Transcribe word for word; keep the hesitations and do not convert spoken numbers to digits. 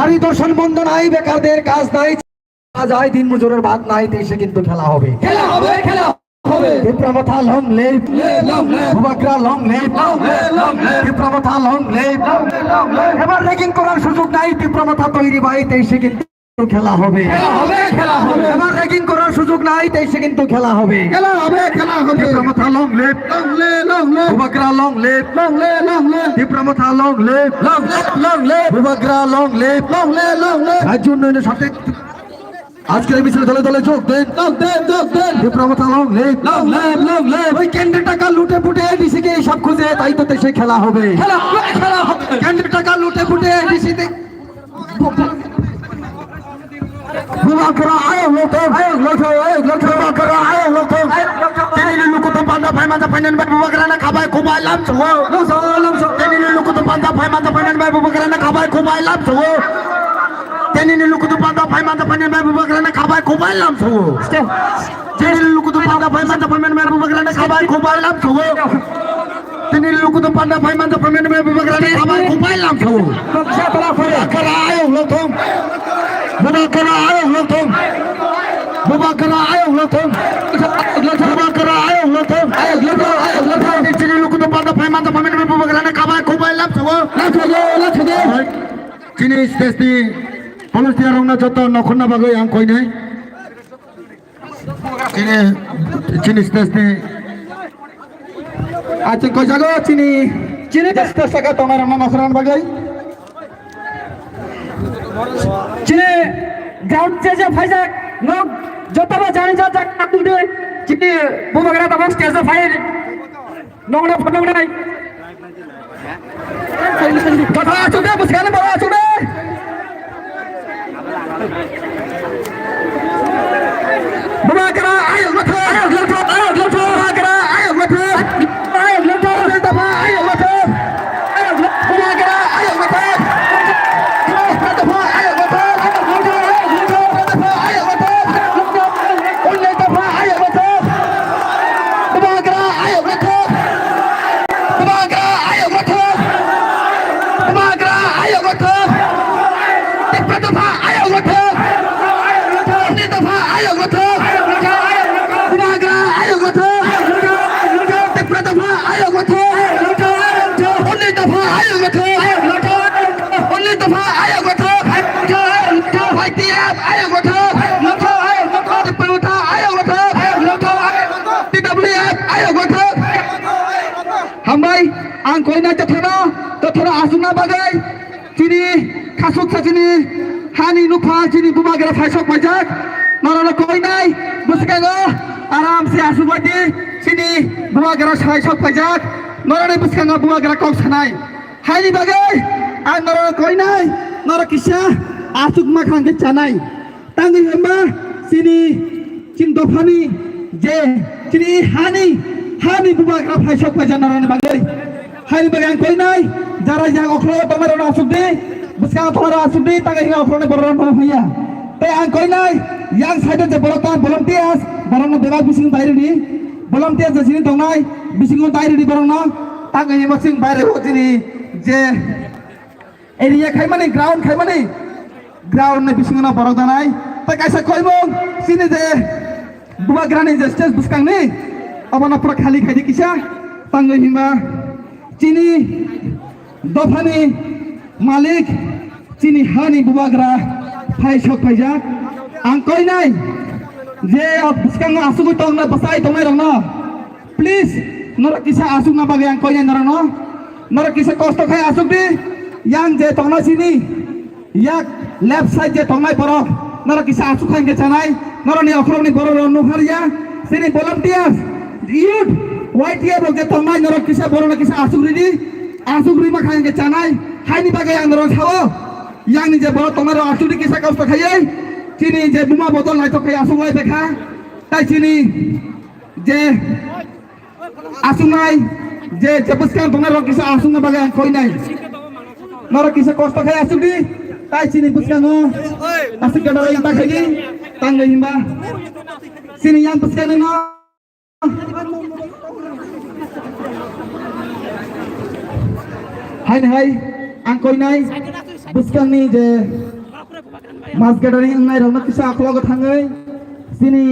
পরিদর্শন বন্ধ নাই, বেকারদের কাজ নাই, কাজ নাই, দিনমজুরের ভাত নাই, দেশে কিন্তু খেলা হবে। খেলা হবে, খেলা হবে। তিপ্রা মথা long live। Long live। বুবাগ্রা long live। Long live, long live। Tipra মথা long live। Long live, long live। এবার র্যাগিং করার সুযোগ নাই, তিপ্রা মথা তৈরি ভাই, দেশে কিন্তু খেলা হবে। খেলা হবে, খেলা হবে। এবার র্যাগিং করার সুযোগ নাই, দেশে কিন্তু খেলা হবে। খেলা হবে, খেলা হবে। তিপ্রা মথা long live। Long live, long live। বুবাগ্রা long live। Long live, long live। Tipra মথা long live। Long live, long live। বুবাগ্রা long live। Long live, long live। রাজ্য উন্নয়নের স্বার্থে আজকের এই মিছিলে দলে দলে যোগ দিন। যোগ দিন, যোগ দিন। তিপ্রা মথা long live। Long live, long live। ওই কেন্দ্রের টাকা লুটে পুটে এডিসি কে সব খুঁজে, তাই তো দেশে খেলা হবে। খেলা হবে, খেলা হবে। কেন্দ্রের টাকা লুটে পুটে এডিসি তে Bubagra ayok lothong, ayok lothong, ayok lothong. Bubagra ayok lothong. Tini ni lukuthum panda phai manja phai nani bai Bubagra na khabai khubai lam sugo. Lam sugo, lam sugo. Tini ni lukuthum panda phai manja phai nani bai Bubagra na khabai khubai lam sugo. Tini ni lukuthum panda phai manja phai nani bai Bubagra na khabai khubai lam sugo. Tini ni lukuthum panda phai manja phai nani bai Bubagra na khabai khubai lam sugo. Tini lukuthum panda phai manja phai manja Bubagra ni khabai khubai lam sugo. Bubagra ayok lothong. Bubagra ayok lothong. Bubagra ayok lothong. Bubagra ayok lothong. Ayok lothong, ayok lothong. Tini lukuthum panda phai manja phai manja Bubagra ni khabai khubai lam sugo. Lam sugo, lam sugo. Chini stage ni volunteer rokno joto nokhorna bagwi ang koinai. Chini, chini stage ni. Aching koijago chini, chini stage saka tongnai rokno nokhorna bagwi. Chini ground je je phaijak nok jotoba jani jat jak atul de chini Bubagra tabok stage phai. Nongna phunuknai. Kotha achukde, bwskangni borok achukde. Bubagra ayok lothong, ayok lothong, ayok lothong. Bubagra ayok lothong, ayok lothong. Unni dopha ayok lothong, ayok lothong. Bubagra ayok lothong. Dopha ayok lothong, ayok lothong, ayok lothong. Dopha ayok lothong, ayok lothong. Unni dopha ayok lothong. Bubagra ayok lothong. Bubagra ayok lothong. Bubagra ayok lothong. Tipra dopha ayok lothong. Unni dopha ayok lothong. Bubagra ayok lothong. Tipra dopha ayok lothong. Unni dopha ayok lothong. Unni dopha ayok lothong. Y T F ayok lothong. Tipra motha ayok lothong. T W F ayok lothong. Hambai, ang koinai jotono, jotono aswkna bagwi chini khasuk sachini hani nukha chini Bubagra phaisok paijak. Norokno koinai bwskango aram se aswk bai di chini Bubagra phaisok paijak. Norokni bwskango Bubagra kok sanai. Haini bagwi ang norokno koinai, norok kisa aswk makhang khe chanai. Tangwi hwnba chini, chini dophani je chini hani, hani Bubagra phaisok paijak narani bagwi. Haini bagwi ang koinai, jara yang oklo tongmarok aswk di, bwskango tongmarok aswk di, tangwi hwnba okloni borok rok no haya. Tei ang koinai, yang side je borok tong volunteers, borokno bebak bising dai rwdi, volunteers je chini tongnai, bisingo dai rwdi borokno, tangwi hwnba chini baire o chini je Area khaimani, ground khaimani, ground ni bisingo no borok danai. Tai kaisa koimung chini je Bubagrani je stage bwskangni, obono pura khali khaidi kisa. Tangwi hwnba chini dophani malik, chini hani Bubagra phaisok paijak. Ang koinai je bwskango asugwi tongna bwsai tongnai rokno. Please, norok kisa asukna bagwi ang koinai norokno. Norok kisa kosto khai asuk di. Yang je tongnai sini, yak left side je tongnai borok, norok kisa asuk khai hwnkhe chanai. Norokni okhorokni borok rok nukharya. Sini volunteers, youth, Y T F rok je tongnai, norok kisa borokno kisa asuk ridi. Asuk rima khai hwnkhe chanai. Haini bagwi ang norok sao. Yangni je borok tongnai rok asuk di kisa kosto khaiwi. Chini je buma bodol naithok khai asuk lai phaikha. Tai chini je asuknai, je, je bwskang tongnai rok kisa asukna bagwi ang koinai. Norok kisa kosto khai asuk di, tai chini bwskango asuk gana rok ta khai di, tangwi hwnba chini yang bwskangni no. Haini hai ang koinai bwskangni je Mass gathering wngnai rokno kisa akhlogo thangwi chini